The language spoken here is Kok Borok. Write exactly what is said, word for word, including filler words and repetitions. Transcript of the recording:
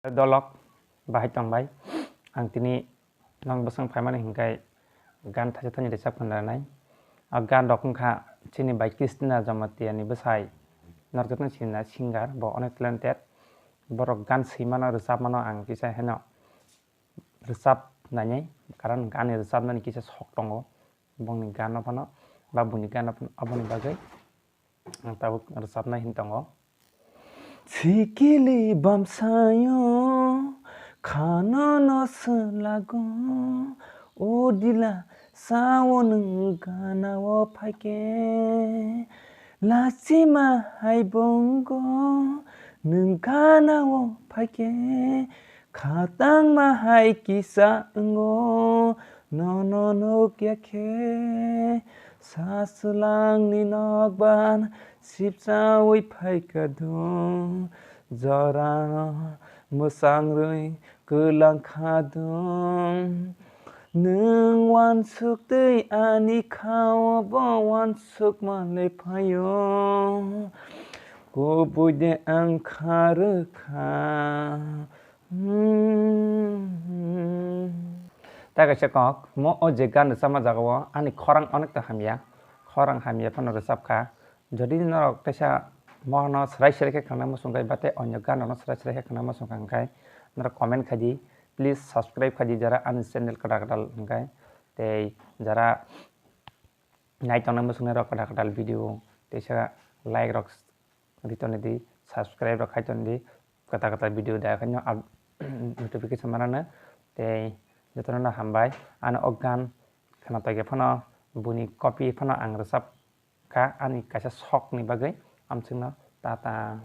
Dolok bahai tongbai. Ang tini nong bwswng phaimani hinkhe gan thaisa thani rwchap khwna nai. A gan rok wngkha chini bai Kristina Jamatia ni bwsai. Norok jotono sinina singer, bo onek talented. Borok gan swimano, rwchapmano ang kisa heno rwchap nainai, karon gan ni rwchapnani kisa sok tongo. Bongni gan no phano, ba buini gan no phano, aboni bagwi ang tabuk rwchapnai hin tongo. Sikili bamsayo khano no swlago, o dila sao nwng gana o phaikhe. Lachima hai bongo nwng gana o phaikhe, khatangma hai kisa wngo nono nukya khe. Sa swlangni nokban sipchaui phaikha dong, jorano mwsangrwi kwlangkha dong. Nwng uansuk twi ani khao bo uansuk manlai phaio, kubui de ang kha rwkha. Hmm. Ta kaisa kok, mo o je gan rwchapma jagao ani khorang onekta hamya, khorang hamya phano rwchapkha. Jodi norok teisa mohorno swrai swrai khe khwna muchung khe, ba tei onyo gan rokno swrai swrai khe khwna muchung kha hwnkhe, norok comment khai di, please subscribe khai di, jara ani channel kwtal kwtal hwnkhe, tei jara nai tongnai muchungnai rok kwtal kwtal video teisa like rok ri toni di, subscribe rok khai toni di, kwtal kwtal video da khaino notification manano, tei jotono hambai. Ano o gan khwna toige phano buni copy phano ang rwchap kha ani kaisa sok ni bagwi. Amchwngno tata.